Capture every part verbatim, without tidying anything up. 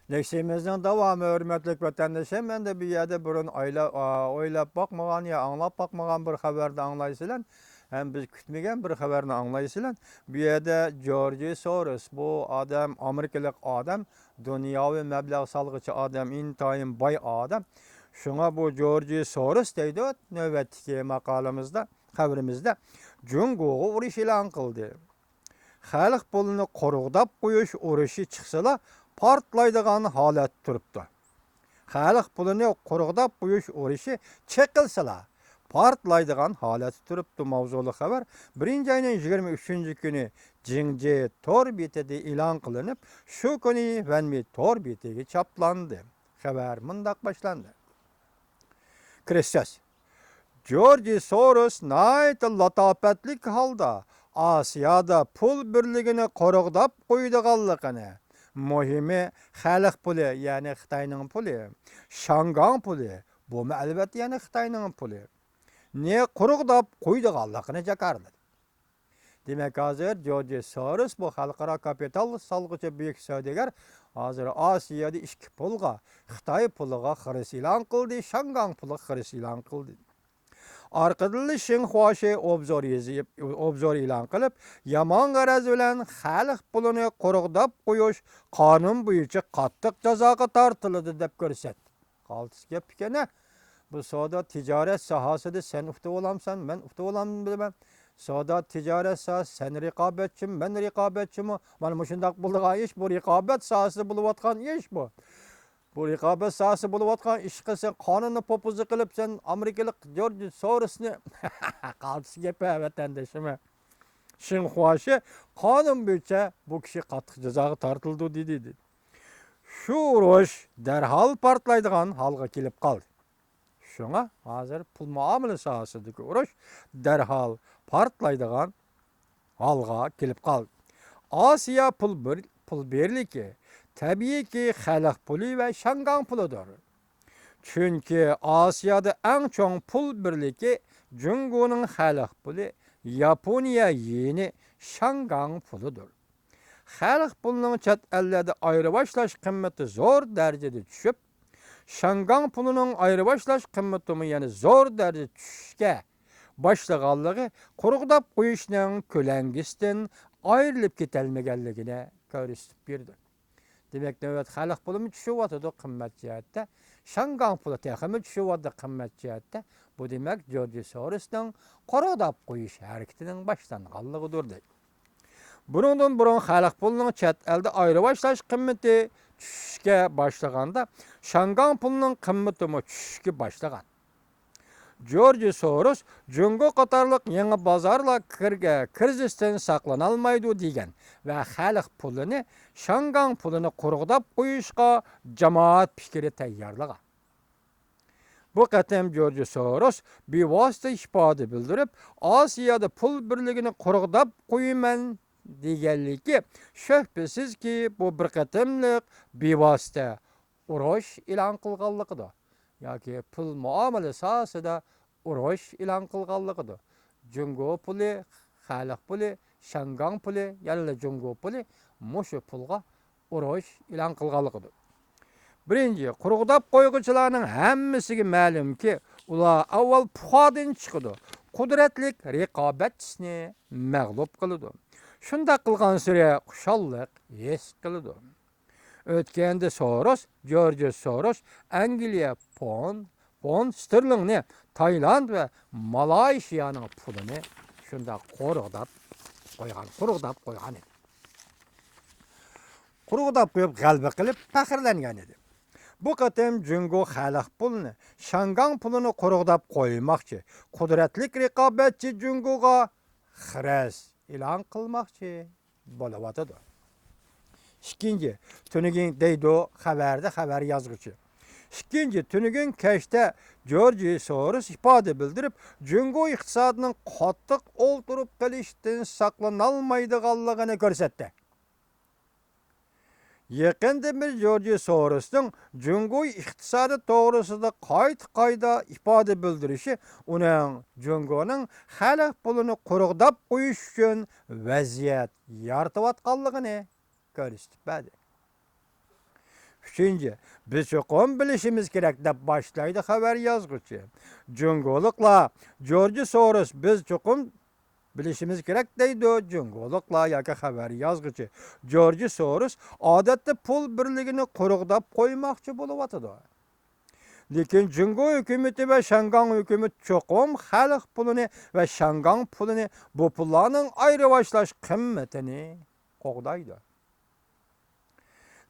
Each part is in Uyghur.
لېكسىيىمىزنىڭ داۋامى، ھۆرمەتلىك ۋەتەندىشىم، ئەمدى بۇ يەردە بۇرۇن ئايلا-، ئا، ئويلاپ باقمىغان يا ئاڭلاپ باقمىغان بىر خەۋەرنى ئاڭلايسىلەر. ھەم بىز كۈتمىگەن بىر خەۋەرنى ئاڭلايسىلەر. بۇ يەردە جورجى سوروس، بۇ ئادەم ئامېرىكىلىق ئادەم، دۇنياۋى مەبلەغ سالغۇچى ئادەم، ئىنتايىن باي ئادەم. شۇڭا بۇ جورجى سوروس دەيدۇ، نۆۋەتتىكى ماقالىمىزدا، خەۋىرىمىزدە جۇڭگوغا ئۇرۇش ئېلان قىلدى. خەلق پۇلىنى قۇرغۇداپ قويۇش ئۇرۇشى چىقسىلا، پارتلايدىغان ھالەتتە تۇرۇپتۇ. خەلق پۇلىنى قۇرغۇداپ قويۇش ئۇرۇشى چېقىلسىلا، پارتلايدىغان ھالەتتە تۇرۇپتۇ. ماۋزۇلۇق خەۋەر بىرىنچى ئاينىڭ يىگىرمە ئۈچىنچى كۈنى جىڭجې تور بېتىدە ئېلان قىلىنىپ، شۇ كۈنى ۋەنمى تور بېتىگە چاپلاندى. خەۋەر مۇنداق باشلاندى. كىرىش سۆز. جورجى سوروس ناھايىتى لاتاپەتلىك ھالدا ئاسىيادا پۇل بىرلىكىنى قۇرغۇداپ قويىدىغانلىقىنى، مۇھىمى خەلق پۇلى، يەنى خىتاينىڭ پۇلى، شاڭگاڭ پۇلى، بۇمۇ ئەلۋەتتە يەنە خىتاينىڭ پۇلى، نى قۇرغۇداپ قويىدىغانلىقىنى جاكارلىدى. دېمەك، ھازىر جورجى سوروس، بۇ خەلقئارا كاپىتال سالغۇچى بۈيۈك سودىگەر، ھازىر ئاسىيادا ئىككى پۇلغا، خىتاي پۇلىغا خىرىس ئېلان قىلدى، شاڭگاڭ پۇلىغا خىرىس ئېلان قىلدى. ئارقىدىنلا شېڭخۇاشى ئوبزور يېزىپ، ئوبزور ئېلان قىلىپ، يامان غەرەز بىلەن خەلق پۇلىنى قۇرغۇداپ قويۇش قانۇن بويىچە قاتتىق جازاغا تارتىلىدۇ، دەپ كۆرسەتتى. قالتىس گەپ ئىكەن-ە. بۇ سودا تىجارەت ساھەسىدە سەن ئۇتۇۋالامسەن، مەن ئۇتۇۋالامدىمەن. سودا تىجارەت ساھەسى، سەن رىقابەتچىمۇ، مەن رىقابەتچىمۇ؟ مانا مۇشۇنداق بولىدىغان ئىش، بۇ رىقابەت ساھەسىدە بولۇۋاتقان ئىش بۇ. بۇ رىقابەت ساھەسىدە بولۇۋاتقان ئىشقا سەن قانۇننى پوپۇزى قىلىپ، سەن ئامېرىكىلىق جورج سورسنى، قالتىس گەپ-ە، ۋەتەندىشىم. شېڭخۇاشى قانۇن بويىچە بۇ كىشى قاتتىق جازاغا تارتىلىدۇ، دېدى. شۇ ئۇرۇش دەرھال پارتلايدىغان ھالغا كېلىپ قالدى. شۇڭا ھازىر پۇل مۇئامىلە ساھەسىدىكى ئۇرۇش دەرھال پارتلايدىغان ھالغا كېلىپ قالدى. ئاسىيا پۇل بىر-، پۇل بىرلىكى، تەبىئىيكى، خەلق پۇلى ۋە شاڭگاڭ پۇلىدۇر. چۈنكى ئاسىيادا ئەڭ چوڭ پۇل بىرلىكى جۇڭگونىڭ خەلق پۇلى، ياپونىيە يېنى، شاڭگاڭ پۇلىدۇر. خەلق پۇلىنىڭ چەت ئەللەردە ئايرىۋاشلاش قىممىتى زور دەرىجىدە چۈشۈپ، شاڭگاڭ پۇلىنىڭ ئايرىۋاشلاش قىممىتىمۇ يەنە زور دەرىجىدە چۈشۈشكە باشلىغانلىقى قۇرغۇداپ قويۇشنىڭ كۆلەڭگىسىدىن ئايرىلىپ كېتەلمىگەنلىكىنى كۆرسىتىپ بېرىدۇ. دېمەك، نۆۋەت خەلق پۇلىمۇ چۈشۈۋاتىدۇ قىممەت جەھەتتە، شاڭگاڭ پۇلى تېخىمۇ چۈشۈۋاتىدۇ قىممەت جەھەتتە. بۇ دېمەك، جورجى سورسنىڭ قۇرغۇداپ قويۇش ھەرىكىتىنىڭ باشلانغانلىقىدۇر، دەيدۇ. بۇنىڭدىن بۇرۇن خەلق پۇلىنىڭ چەت ئەلدە ئايرىۋاشلاش قىممىتى چۈشۈشكە باشلىغاندا، شاڭگاڭ پۇلىنىڭ قىممىتىمۇ چۈشۈشكە باشلىغان. جورجى سوروس جۇڭگو قاتارلىق يېڭى بازارلار كىر-، كىرىزىستىن ساقلىنالمايدۇ دېگەن ۋە خەلق پۇلىنى، شاڭگاڭ پۇلىنى قۇرغۇداپ قويۇشقا جامائەت پىكرى تەييارلىغان. بۇ قېتىم جورجى سوروس بىۋاسىتە ئىپادە بىلدۈرۈپ، ئاسىيادا پۇل بىرلىكىنى قۇرغۇداپ قويىمەن دېگەنلىكى، شۈبھىسىزكى، بۇ بىر قېتىملىق بىۋاسىتە ئۇرۇش ئېلان قىلغانلىقىدۇر ياكى پۇل مۇئامىلە ساھەسىدە ئۇرۇش ئېلان قىلغانلىقىدۇر. جۇڭگو پۇلى، خەلق پۇلى، شياڭگاڭ پۇلى، يەنىلا جۇڭگو پۇلى، مۇشۇ پۇلغا ئۇرۇش ئېلان قىلغانلىقىدۇر. بىرىنچى، قۇرغۇداپ قويغۇچىلارنىڭ ھەممىسىگە مەلۇمكى، ئۇلار ئاۋۋال پۇخادىن چىقىدۇ، قۇدرەتلىك رىقابەتچىسىنى مەغلۇپ قىلىدۇ. شۇنداق قىلغانسېرى خۇشاللىق ھېس قىلىدۇ. ئۆتكەندە سوروس، جورج سوروس، ئەنگلىيە پون، پون ستېرلىڭنى، تايلاند ۋە مالايشىيانىڭ پۇلىنى شۇنداق قۇرغۇداپ قويغان، قۇرغۇداپ قويغان ئىدى. قۇرغۇداپ قويۇپ غەلىبە قىلىپ پەخىرلەنگەن ئىدى. بۇ قېتىم جۇڭگو خەلق پۇلىنى، شياڭگاڭ پۇلىنى قۇرغۇداپ قويماقچى، قۇدرەتلىك رىقابەتچى جۇڭگوغا خىرىس ئېلان قىلماقچى بولۇۋاتىدۇ. ئىككىنچى، تۈنۈگۈن دەيدۇ خەۋەردە خەۋەر يازغۇچى. ئىككىنچى، تۈنۈگۈن كەچتە جورج سوروس ئىپادە بىلدۈرۈپ، جۇڭگو ئىقتىسادىنىڭ قاتتىق ئولتۇرۇپ قېلىشتىن ساقلىنالمايدىغانلىقىنى كۆرسەتتى. يېقىندىن بېرى جورج سورسنىڭ جۇڭگو ئىقتىسادى توغرىسىدا قايتا-قايتا ئىپادە بىلدۈرۈشى ئۇنىڭ جۇڭگونىڭ خەلق پۇلىنى قۇرغۇداپ قويۇش ئۈچۈن ۋەزىيەت يارىتىۋاتقانلىقىنى كۆرسىتىپ بەردى. ئۈچىنچى، بىز چوقۇم بىلىشىمىز كېرەك، دەپ باشلايدۇ خەۋەر يازغۇچى. جۇڭگولۇقلار، جورج سوروس، بىز چوقۇم بىلىشىمىز كېرەك، دەيدۇ جۇڭگولۇقلار ياكى خەۋەر يازغۇچى. جورج سوروس ئادەتتە پۇل بىرلىكىنى قۇرغۇداپ قويماقچى بولۇۋاتىدۇ. لېكىن جۇڭگو ھۆكۈمىتى ۋە شياڭگاڭ ھۆكۈمىتى چوقۇم خەلق پۇلىنى ۋە شياڭگاڭ پۇلىنى، بۇ پۇللارنىڭ ئايرىۋاشلاش قىممىتىنى قوغدايدۇ.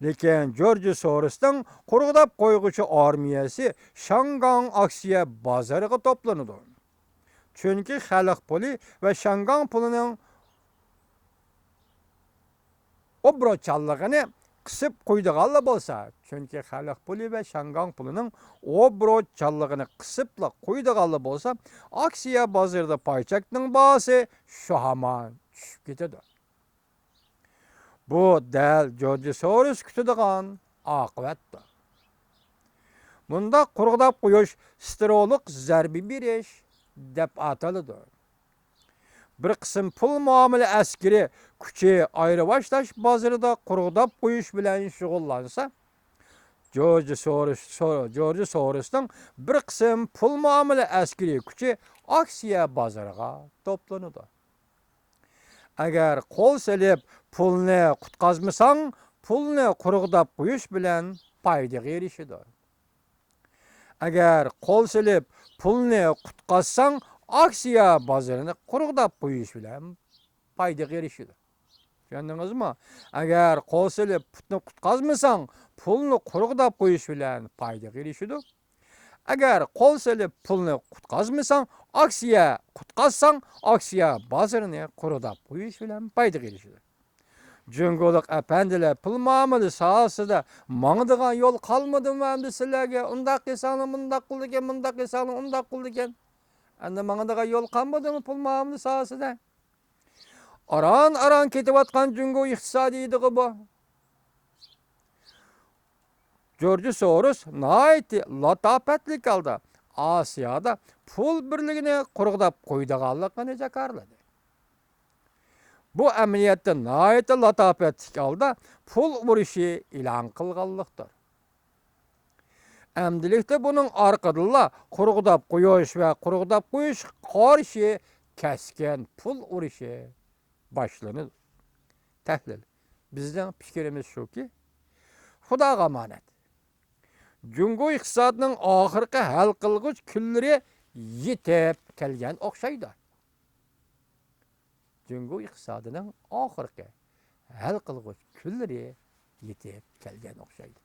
لېكىن جورج سورسنىڭ قۇرغۇداپ قويغۇچى ئارمىيەسى شياڭگاڭ ئاكسىيە بازىرىغا توپلىنىدۇ. چۈنكى خەلق پۇلى ۋە شياڭگاڭ پۇلىنىڭ ئوبوروتچانلىقىنى قىسىپ قويىدىغانلا بولسا، چۈنكى خەلق پۇلى ۋە شياڭگاڭ پۇلىنىڭ ئوبوروتچانلىقىنى قىسىپلا قويىدىغانلا بولسا، ئاكسىيە بازىرىدا پاي چەكنىڭ باھاسى شۇ ھامان چۈشۈپ كېتىدۇ. بۇ دەل جورج سوروس كۈتىدىغان ئاقىۋەتتۇر. مۇنداق قۇرغۇداپ قويۇش ستېرېئولۇق زەربە بېرىش دەپ ئاتىلىدۇ. بىر قىسىم پۇل مۇئامىلە ئەسكىرى كۈچى ئايرىۋاشلاش بازىرىدا قۇرغۇداپ قويۇش بىلەن شۇغۇللانسا، جورج سورس، سو-، جورج سورسنىڭ بىر قىسىم پۇل مۇئامىلە ئەسكىرى كۈچى ئاكسىيە بازىرىغا توپلىنىدۇ. ئەگەر قول سېلىپ پۇلنى قۇتقازمىساڭ، پۇلنى قۇرغۇداپ قويۇش بىلەن پايدىغا ئېرىشىدۇ. ئەگەر قول سېلىپ پۇلنى قۇتقازساڭ، ئاكسىيە بازىرىنى قۇرغۇداپ قويۇش بىلەن پايدىغا ئېرىشىدۇ. چۈشەندىڭىزمۇ؟ ئەگەر قول سېلىپ پۇتنى قۇتقازمىساڭ، پۇلنى قۇرغۇداپ قويۇش بىلەن پايدىغا ئېرىشىدۇ. ئەگەر قول سېلىپ پۇلنى قۇتقازمىساڭ، ئاكسىيە، قۇتقازساڭ، ئاكسىيە بازىرىنى قۇرغۇداپ قويۇش بىلەن پايدىغا ئېرىشىدۇ. جۇڭگولۇق ئەپەندىلەر پۇل مۇئامىلە ساھەسىدە ماڭىدىغان يول قالمىدىمۇ ئەمدى سىلەرگە؟ ئۇنداق قىلساڭلار مۇنداق قىلىدىكەن، مۇنداق قىلساڭلار ئۇنداق قىلىدىكەن. ئەمدى ماڭىدىغان يول قالمىدىمۇ پۇل مۇئامىلە ساھەسىدە؟ ئاران-ئاران كېتىۋاتقان جۇڭگو ئىقتىسادىيىتىغۇ بۇ. جورج سوروس ناھايىتى لاتاپەتلىك ھالدا ئاسىيادا پۇل بىرلىكىنى قۇرغۇداپ قويىدىغانلىقىنى جاكارلىدى. بۇ ئەمەلىيەتتە ناھايىتى لاتاپەتلىك ھالدا پۇل ئۇرۇشى ئېلان قىلغانلىقتۇر. ئەمدىلىكتە بۇنىڭ ئارقىدىنلا قۇرغۇداپ قويۇش ۋە قۇرغۇداپ قويۇشقا قارشى كەسكىن پۇل ئۇرۇشى باشلىنىدۇ. تەھلىل. بىزنىڭ پىكرىمىز شۇكى، خۇداغا ئامانەت. جۇڭگو ئىقتىسادىنىڭ ئاخىرقى ھەل قىلغۇچ كۈنلىرى يېتىپ كەلگەن ئوخشايدۇ. جۇڭگو ئىقتىسادىنىڭ ئاخىرقى ھەل قىلغۇچ كۈنلىرى يېتىپ كەلگەن ئوخشايدۇ.